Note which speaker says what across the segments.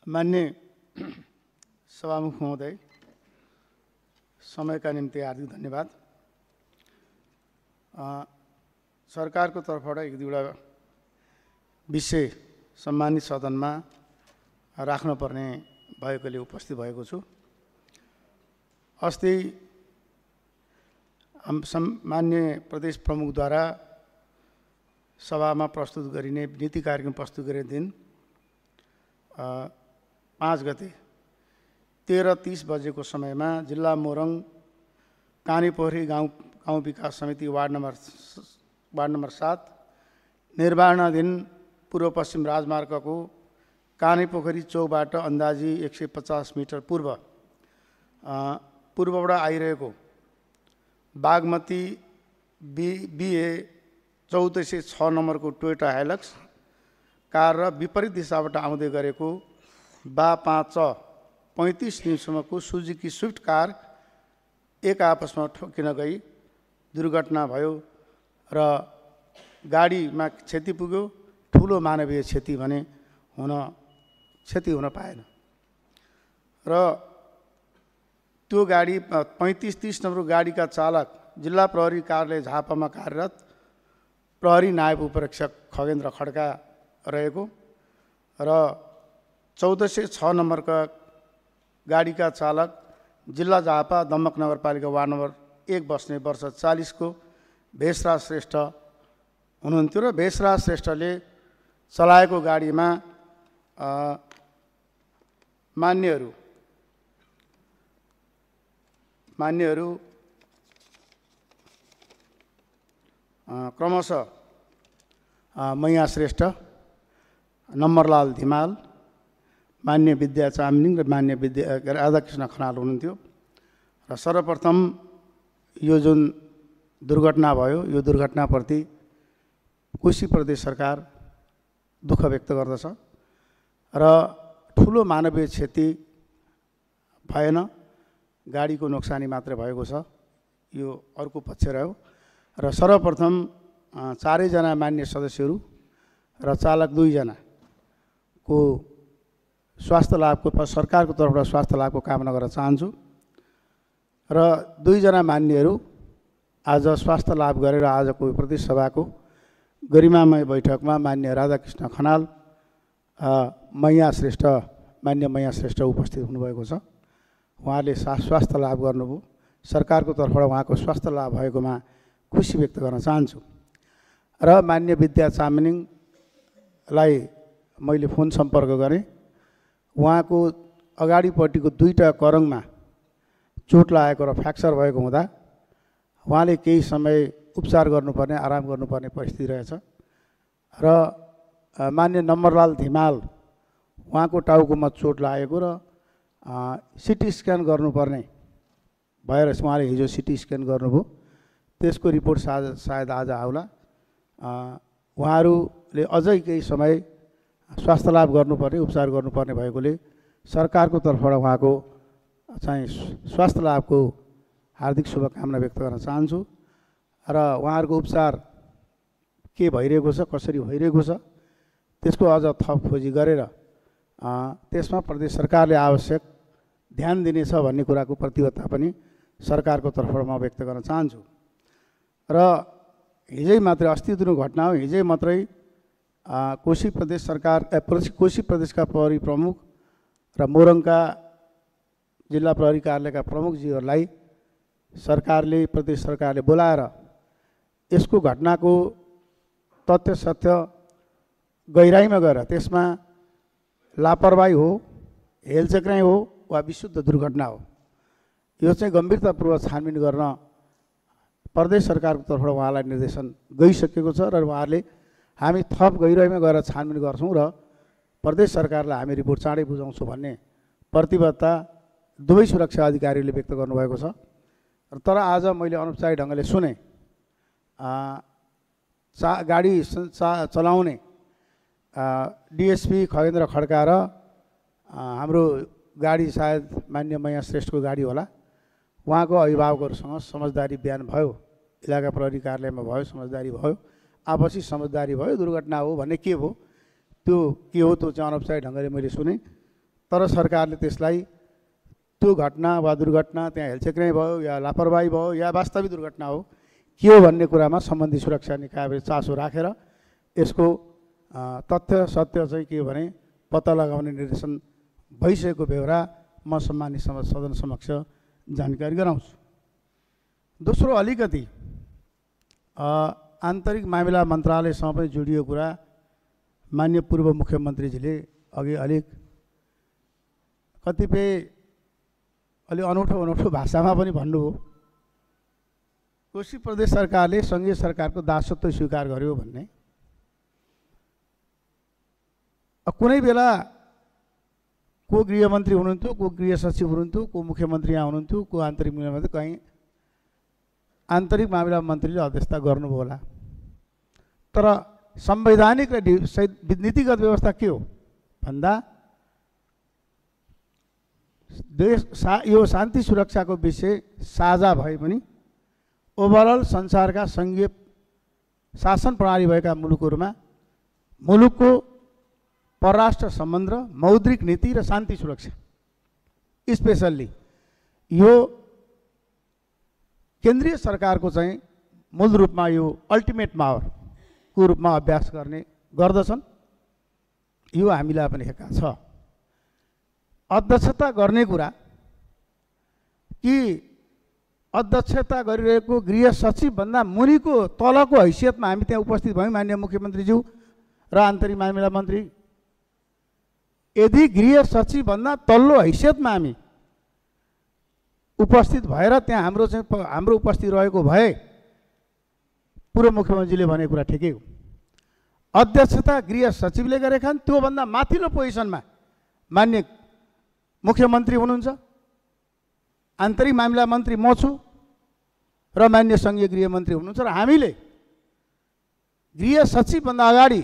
Speaker 1: मान्य सभामुख महोदय, समयका निम्ति हार्दिक धन्यवाद। सरकारको तर्फबाट एक दुईवटा विषय सम्मानित सदनमा राख्नुपर्ने भएकोले उपस्थित भएको छु। अस्ति मान्य प्रदेश प्रमुखद्वारा सभामा प्रस्तुत गरिने नीति कार्यक्रम प्रस्तुत गरिने दिन 5 गते 13:30 बजेको समयमा जिल्ला मोरङ कानीपोखरी गाउँ विकास समिति वार्ड नम्बर 7 निर्माणाधीन पूर्व पश्चिम राजमार्गको कानीपोखरी चौकबाट अन्दाजी 150 मिटर पूर्वबाट आइरहेको बागमती BA 1406 नम्बरको टोयोटा हाइलक्स कार र विपरीत दिशाबाट आउँदै गरेको बा5 35 निमिषसम्मको सुजुकी स्विफ्ट कार एक आपसमा ठोकिन गई दुर्घटना भयो र गाडीमा क्षति पुग्यो। ठुलो मानवीय क्षति भने क्षति हुन पाएन र त्यो गाडी 35-30 नम्बरको गाडीका चालक जिल्ला प्रहरी कार्यालय झापामा कार्यरत प्रहरी नायब उपरीक्षक खगेन्द्र खड्का रहेको र 1406 नम्बरका गाडीका चालक जिल्ला झापा दमक नगरपालिका वार्ड नम्बर 1 बस्ने वर्ष 40 को भेषराज श्रेष्ठ हुनुहुन्थ्यो र भेषराज श्रेष्ठले चलाएको गाडीमा मान्यहरू क्रमशः मैया श्रेष्ठ, नम्बरलाल धिमाल, मान्य विद्या चामलिङ र मान्य राधाकृष्ण खनाल हुनुहुन्थ्यो र सर्वप्रथम यो जुन दुर्घटना भयो यो दुर्घटनाप्रति कोशी प्रदेश सरकार दुःख व्यक्त गर्दछ र ठुलो मानवीय क्षति भएन, गाडीको नोक्सानी मात्रै भएको छ। यो अर्को पक्ष रह्यो र सर्वप्रथम चारैजना मान्य सदस्यहरू र चालक 2 जना को स्वास्थ्य लाभको सरकारको तर्फबाट स्वास्थ्य लाभको कामना गर्न चाहन्छु र 2 जना मान्यहरू आज स्वास्थ्य लाभ गरेर आजको प्रदेश सभाको गरिमामय बैठकमा मान्य राधाकृष्ण खनाल मान्य मैया श्रेष्ठ उपस्थित हुनुभएको छ। उहाँले स्वास्थ्य लाभ गर्नुभयो। सरकारको तर्फबाट उहाँको स्वास्थ्य लाभ भएकोमा खुसी व्यक्त गर्न चाहन्छु र मान्य विद्या चामलिङलाई मैले फोन सम्पर्क गरेँ। उहाँको अगाडिपट्टिको 2टा करङमा चोट लागेको र फ्र्याक्चर भएको हुँदा उहाँले केही समय उपचार गर्नुपर्ने, आराम गर्नुपर्ने परिस्थिति रहेछ र मान्य नम्बरलाल धिमाल उहाँको टाउकोमा चोट लागेको र सिटी स्क्यान गर्नुपर्ने भएर उहाँले हिजो सिटी स्क्यान गर्नुभयो। त्यसको रिपोर्ट सायद आज आउला। उहाँहरूले अझै केही समय स्वास्थ्य लाभ गर्नुपर्ने, उपचार गर्नुपर्ने भएकोले सरकारको तर्फबाट उहाँको चाहिँ स्वास्थ्य लाभको हार्दिक शुभकामना व्यक्त गर्न चाहन्छु र उहाँहरूको उपचार के भइरहेको छ, कसरी भइरहेको छ त्यसको अझ थप खोजी गरेर त्यसमा प्रदेश सरकारले आवश्यक ध्यान दिनेछ भन्ने कुराको प्रतिबद्धता पनि सरकारको तर्फबाट म व्यक्त गर्न चाहन्छु र हिजै मात्रै अस्ति दिनको घटना हो। हिजै मात्रै कोशी प्रदेशका प्रहरी प्रमुख र मोरङका जिल्ला प्रहरी कार्यालयका प्रमुखजीहरूलाई प्रदेश सरकारले बोलाएर यसको घटनाको तथ्य सत्य गहिराइमा गएर त्यसमा लापरवाही हो, हेलचक्राइ हो वा विशुद्ध दुर्घटना हो, यो चाहिँ गम्भीरतापूर्वक छानबिन गर्न प्रदेश सरकारको तर्फबाट उहाँलाई निर्देशन गइसकेको छ र उहाँहरूले हामी थप गहिराइमा गएर छानबिन गर्छौँ र प्रदेश सरकारलाई हामी रिपोर्ट चाँडै बुझाउँछौँ भन्ने प्रतिबद्धता दुवै सुरक्षा अधिकारीले व्यक्त गर्नुभएको छ। तर आज मैले अनौपचारिक ढङ्गले सुने गाडी चलाउने डिएसपी खगेन्द्र खड्का र हाम्रो गाडी सायद मान्य मैया श्रेष्ठको गाडी होला, उहाँको अभिभावकहरूसँग समझदारी बिहान भयो, इलाका प्रहरी कार्यालयमा भयो, समझदारी भयो, आपसी समझदारी भयो, दुर्घटना हो भन्ने के हो त्यो चाहिँ अनौपचारिक ढङ्गले मैले सुने। तर सरकारले त्यसलाई त्यो घटना वा दुर्घटना त्यहाँ हेलचेक्राइ भयो या लापरवाही भयो या वास्तविक दुर्घटना हो के हो भन्ने कुरामा सम्बन्धित सुरक्षा निकायले चासो राखेर यसको तथ्य सत्य चाहिँ के हो भने पत्ता लगाउने निर्देशन भइसकेको बेहोरा म सम्मानित सदन समक्ष जानकारी गराउँछु। दोस्रो अलिकति आन्तरिक मामिला मन्त्रालयसँग पनि जोडिएको कुरा माननीय पूर्व मुख्यमन्त्रीजीले अघि अलिक कतिपय अलि अनौठो भाषामा पनि भन्नुभयो। कोशी प्रदेश सरकारले सङ्घीय सरकारको दासत्व स्वीकार गर्यो भन्ने। कुनै बेला को गृहमन्त्री हुनुहुन्थ्यो, को गृह सचिव हुनुहुन्थ्यो, को मुख्यमन्त्री यहाँ हुनुहुन्थ्यो, को आन्तरिक मामिला मन्त्री, कहीँ आन्तरिक मामिला मन्त्रीले अध्यक्षता गर्नुभयो होला। तर संवैधानिक र नीतिगत व्यवस्था के हो भन्दा यो शान्ति सुरक्षाको विषय साझा भए पनि ओभरअल संसारका सङ्घीय शासन प्रणाली भएका मुलुकहरूमा मुलुकको परराष्ट्र सम्बन्ध, मौद्रिक नीति र शान्ति सुरक्षा स्पेसल्ली यो केन्द्रीय सरकारको चाहिँ मूल रूपमा यो अल्टिमेट पावरको रूपमा अभ्यास गर्ने गर्दछन्। यो हामीलाई पनि हेका छ। अध्यक्षता गर्ने कुरा कि अध्यक्षता गरिरहेको गृह सचिव भन्दा मुनिको तलको हैसियतमा हामी त्यहाँ उपस्थित भयौँ माननीय मुख्यमन्त्रीज्यू र आन्तरिक मामिला मन्त्री। यदि गृह सचिव भन्दा तल्लो हैसियतमा हामी उपस्थित भएर त्यहाँ हाम्रो उपस्थित रहेको भए पूर्व मुख्यमन्त्रीले भनेको कुरा ठिकै हो। अध्यक्षता गृह सचिवले गरेका छन्, त्योभन्दा माथिल्लो पोजिसनमा माननीय मुख्यमन्त्री हुनुहुन्छ, आन्तरिक मामिला मन्त्री म छु र माननीय सङ्घीय गृहमन्त्री हुनुहुन्छ। र हामीले गृह सचिवभन्दा अगाडि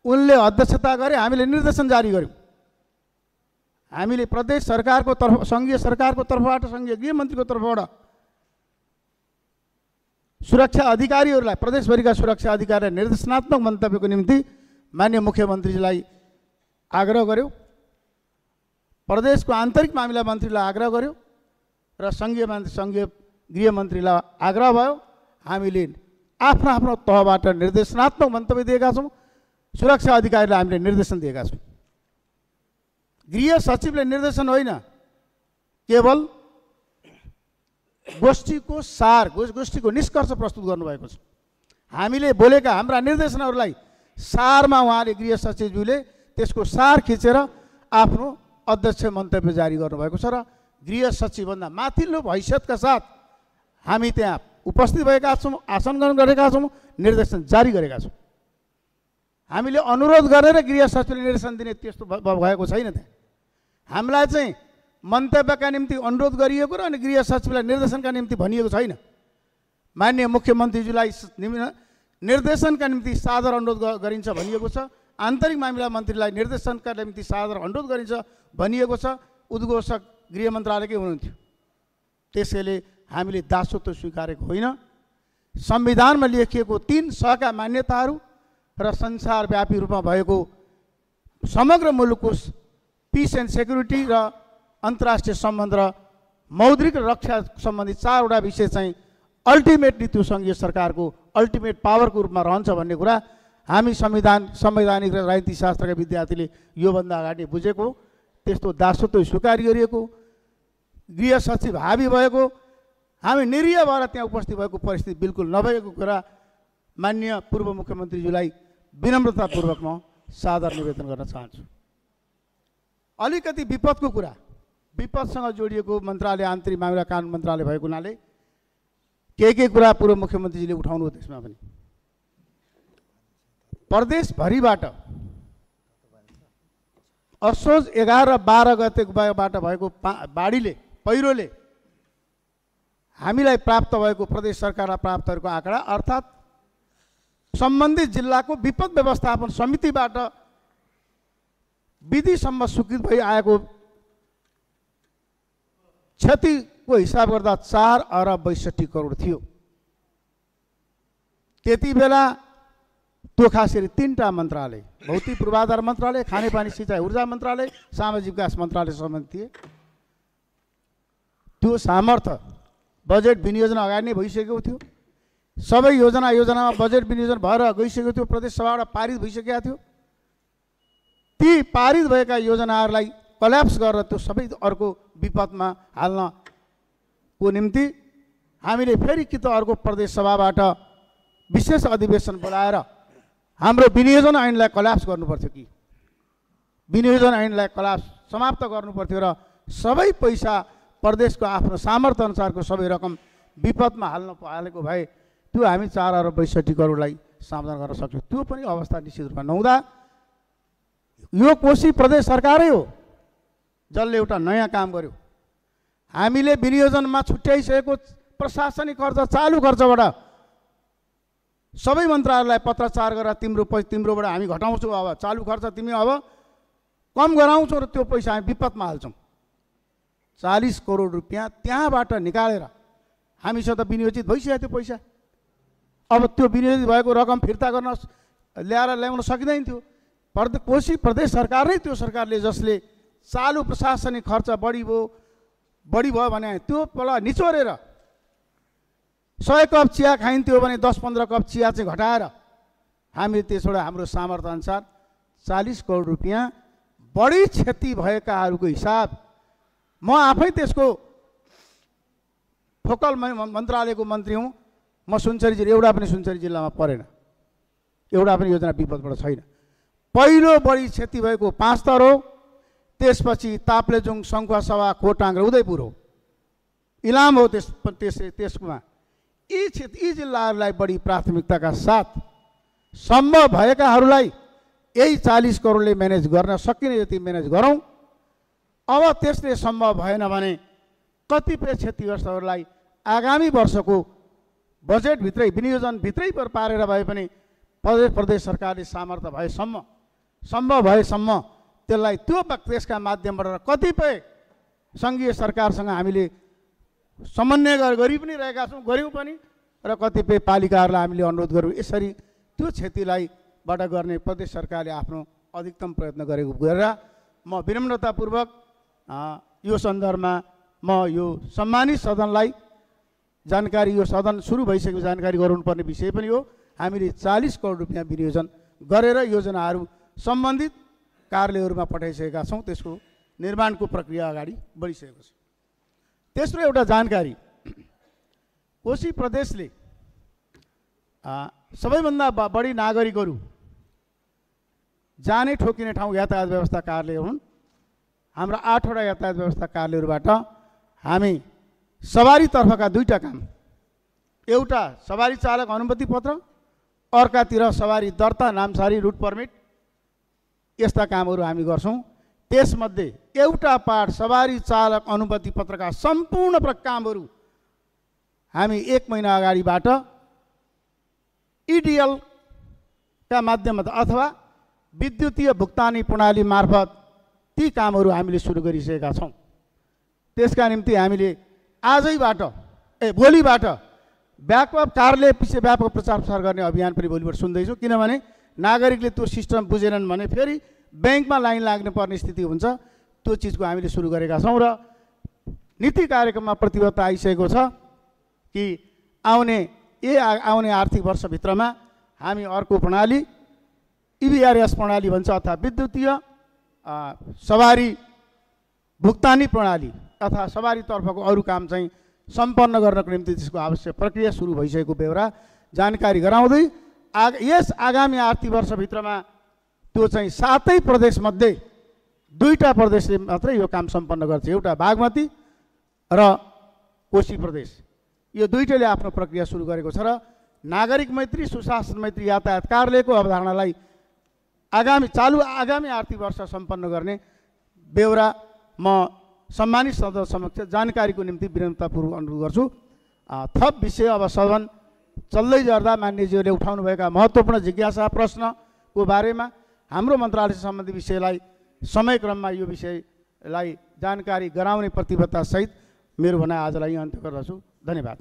Speaker 1: उनले अध्यक्षता गरे, हामीले निर्देशन जारी गर्यौँ। हामीले प्रदेश सरकारको तर्फ, सङ्घीय सरकारको तर्फबाट, सङ्घीय गृहमन्त्रीको तर्फबाट सुरक्षा अधिकारीहरूलाई, प्रदेशभरिका सुरक्षा अधिकारीलाई निर्देशनात्मक मन्तव्यको निम्ति माननीय मुख्यमन्त्रीजीलाई आग्रह गर्यो, प्रदेशको आन्तरिक मामिला मन्त्रीलाई आग्रह गर्यो र सङ्घीय गृहमन्त्रीलाई आग्रह भयो। हामीले आफ्नो आफ्नो तहबाट निर्देशनात्मक मन्तव्य दिएका छौँ, सुरक्षा अधिकारीलाई हामीले निर्देशन दिएका छौँ। गृह सचिवले निर्देशन होइन, केवल गोष्ठीको सार, गोष्ठीको निष्कर्ष प्रस्तुत गर्नुभएको छ। हामीले बोलेका हाम्रा निर्देशनहरूलाई सारमा उहाँले गृह सचिवज्यूले त्यसको सार खिचेर आफ्नो अध्यक्ष मन्तव्य जारी गर्नुभएको छ र गृह सचिवभन्दा माथिल्लो हैसियतका साथ हामी त्यहाँ उपस्थित भएका छौँ, आसन ग्रहण गरेका छौँ, निर्देशन जारी गरेका छौँ। हामीले अनुरोध गरेर गृह सचिवले निर्देशन दिने त्यस्तो भएको छैन। त्यहाँ हामीलाई चाहिँ मन्तव्यका निम्ति अनुरोध गरिएको र अनि गृह सचिवलाई निर्देशनका निम्ति भनिएको छैन। माननीय मुख्यमन्त्रीज्यूलाई निर्देशनका निम्ति सादर अनुरोध गरिन्छ भनिएको छ, आन्तरिक मामिला मन्त्रीलाई निर्देशनका निम्ति सादर अनुरोध गरिन्छ भनिएको छ। उद्घोषक गृह मन्त्रालयकै हुनुहुन्थ्यो। त्यसैले हामीले दासत्व स्वीकारेको होइन। संविधानमा लेखिएको 3 सहका मान्यताहरू र संसारव्यापी रूपमा भएको समग्र मुलुकको पिस एन्ड सेक्युरिटी र अन्तर्राष्ट्रिय सम्बन्ध र मौद्रिक रक्षा सम्बन्धी 4वटा विषय चाहिँ अल्टिमेटली त्यो सङ्घीय सरकारको अल्टिमेट पावरको रूपमा रहन्छ भन्ने कुरा हामी संवैधानिक र राजनीति शास्त्रका विद्यार्थीले योभन्दा अगाडि बुझेको। त्यस्तो दासत्व स्वीकार गरिएको, गृह सचिव हावी भएको, हामी निरीह भएर त्यहाँ उपस्थित भएको परिस्थिति बिल्कुल नभएको कुरा माननीय पूर्व मुख्यमन्त्रीज्यूलाई विनम्रतापूर्वक म सादर निवेदन गर्न चाहन्छु। अलिकति विपदको कुरा, विपदसँग जोडिएको मन्त्रालय आन्तरिक मामिला कानुन मन्त्रालय भएको हुनाले के कुरा पूर्व मुख्यमन्त्रीजीले उठाउनु हो। त्यसमा पनि प्रदेशभरिबाट असोज 11 र 12 गतेबाट भएको बाढीले, पहिरोले हामीलाई प्राप्त भएको प्रदेश सरकारलाई प्राप्तहरूको आँकडा अर्थात् सम्बन्धित जिल्लाको विपद व्यवस्थापन समितिबाट विधिसम्म स्वीकृत भई आएको क्षतिको हिसाब गर्दा 4 अरब 62 करोड थियो। त्यति बेला त्यो खास गरी 3टा मन्त्रालय, भौतिक पूर्वाधार मन्त्रालय, खानेपानी सिँचाइ ऊर्जा मन्त्रालय, सामाजिक विकास मन्त्रालय सम्बन्धित थिए। त्यो सामर्थ्य बजेट विनियोजन अगाडि नै भइसकेको थियो। सबै योजनामा बजेट विनियोजन भएर गइसकेको थियो, प्रदेश सभाबाट पारित भइसकेको थियो। ती पारित भएका योजनाहरूलाई कल्याप्स गरेर त्यो सबै अर्को विपदमा हाल्नको निम्ति हामीले फेरि कि त अर्को प्रदेश सभाबाट विशेष अधिवेशन बोलाएर हाम्रो विनियोजन ऐनलाई कल्याप्स गर्नुपर्थ्यो कि विनियोजन ऐनलाई समाप्त गर्नुपर्थ्यो र सबै पैसा प्रदेशको आफ्नो सामर्थ्य अनुसारको सबै रकम विपदमा हालेको भए त्यो हामी 4 अरब 62 करोडलाई समाधान गर्न सक्छौँ। त्यो पनि अवस्था निश्चित रूपमा नहुँदा यो कोशी प्रदेश सरकारै हो जसले एउटा नयाँ काम गर्यो। हामीले विनियोजनमा छुट्याइसकेको प्रशासनिक खर्च चालु खर्चबाट सबै मन्त्रालयलाई पत्राचार गरेर तिम्रोबाट हामी घटाउँछौँ, अब चालु खर्च तिमी अब कम गराउँछौँ र त्यो पैसा हामी विपदमा हाल्छौँ। 40 करोड रुपियाँ त्यहाँबाट निकालेर हामीसँग त विनियोजित भइसक्यो त्यो पैसा। अब त्यो विनियोजित भएको रकम फिर्ता गर्न ल्याउन सकिँदैन थियो। कोशी प्रदेश सरकार नै त्यो सरकारले जसले चालु प्रशासनिक खर्च बढी भयो भने त्यो बेला निचोरेर 100 कप चिया खाइन्थ्यो भने 10-15 कप चिया चाहिँ घटाएर हामीले त्यसबाट हाम्रो सामर्थ्य अनुसार 40 करोड रुपियाँ बढी क्षति भएकाहरूको हिसाब म आफै त्यसको फोकल मन्त्रालयको मन्त्री हुँ। म सुनसरी जिल्ला एउटा पनि सुनसरी जिल्लामा परेन, एउटा पनि योजना विपदबाट छैन। पहिलो बढी क्षति भएको 5 थर हो, त्यसपछि ताप्लेजुङ, सङ्खुवासभा, खोटाङ र उदयपुर हो, इलाम हो। त्यसमा यी जिल्लाहरूलाई बढी प्राथमिकताका साथ सम्भव भएकाहरूलाई यही 40 करोडले म्यानेज गर्न सकिने जति म्यानेज गरौँ। अब त्यसले सम्भव भएन भने कतिपय क्षतिग्रस्तहरूलाई आगामी वर्षको बजेटभित्रै विनियोजनभित्रै पारेर भए पनि प्रदेश सरकारले सामर्थ्य भएसम्म सम्भव भएसम्म त्यसलाई त्यसका माध्यमबाट कतिपय सङ्घीय सरकारसँग हामीले समन्वय गरी पनि रहेका छौँ, गऱ्यौँ पनि, र कतिपय पालिकाहरूलाई हामीले अनुरोध गऱ्यौँ। यसरी त्यो क्षतिलाईबाट गर्ने प्रदेश सरकारले आफ्नो अधिकतम प्रयत्न गरेर म विनम्रतापूर्वक यो सन्दर्भमा म यो सम्मानित सदनलाई जानकारी, यो सदन सुरु भइसकेको जानकारी गराउनुपर्ने विषय पनि हो। हामीले 40 करोड रुपियाँ विनियोजन गरेर योजनाहरू सम्बन्धित कार्यालयहरूमा पठाइसकेका छौँ। त्यसको निर्माणको प्रक्रिया अगाडि बढिसकेको छ। तेस्रो एउटा जानकारी, कोशी प्रदेशले सबैभन्दा बढी नागरिकहरू जाने ठोकिने ठाउँ यातायात व्यवस्था कार्यालय हुन्। हाम्रा 8वटा यातायात व्यवस्था कार्यालयहरूबाट हामी सवारीतर्फका 2टा काम, एउटा सवारी चालक अनुमति पत्र, अर्कातिर सवारी दर्ता, नामसारी, रुट पर्मिट, यस्ता कामहरू हामी गर्छौँ। त्यसमध्ये एउटा पार्ट सवारी चालक अनुमति पत्रका सम्पूर्ण कामहरू हामी 1 महिना अगाडिबाट EDL का माध्यमबाट अथवा विद्युतीय भुक्तानी प्रणाली मार्फत ती कामहरू हामीले सुरु गरिसकेका छौँ। त्यसका निम्ति हामीले भोलिबाट व्यापक कार्यालय पछि व्यापक प्रचार प्रसार गर्ने अभियान पनि भोलिबाट सुन्दैछौँ। किनभने नागरिकले त्यो सिस्टम बुझेनन् भने फेरि ब्याङ्कमा लाइन लाग्ने पर्ने स्थिति हुन्छ। त्यो चिजको हामीले सुरु गरेका छौँ र नीति कार्यक्रममा प्रतिबद्धता आइसकेको छ कि आउने आर्थिक वर्षभित्रमा हामी अर्को प्रणाली EVRS प्रणाली भन्छ अथवा विद्युतीय सवारी भुक्तानी प्रणाली अथवा सवारीतर्फको अरू काम चाहिँ सम्पन्न गर्नको निम्ति त्यसको आवश्यक प्रक्रिया सुरु भइसकेको बेहोरा जानकारी गराउँदै यस आगामी आर्थिक वर्षभित्रमा त्यो चाहिँ 7 प्रदेशमध्ये 2टा प्रदेशले मात्रै यो काम सम्पन्न गर्छ। एउटा बागमती र कोशी प्रदेश, यो 2टैले आफ्नो प्रक्रिया सुरु गरेको छ र नागरिक मैत्री सुशासन मैत्री यातायात कार्यालयको अवधारणालाई आगामी आर्थिक वर्ष सम्पन्न गर्ने बेहोरा म सम्मानित सदन समक्ष जानकारीको निम्ति विनम्रतापूर्वक अनुरोध गर्छु। थप विषय अब सदन चल्दै गर्दा मान्यज्यूले उठाउनुभएका महत्त्वपूर्ण जिज्ञासा प्रश्नको बारेमा हाम्रो मन्त्रालयसँग सम्बन्धित विषयलाई समयक्रममा यो विषयलाई जानकारी गराउने प्रतिबद्धतासहित मेरो भनाइ आजलाई अन्त्य गर्दछु। धन्यवाद।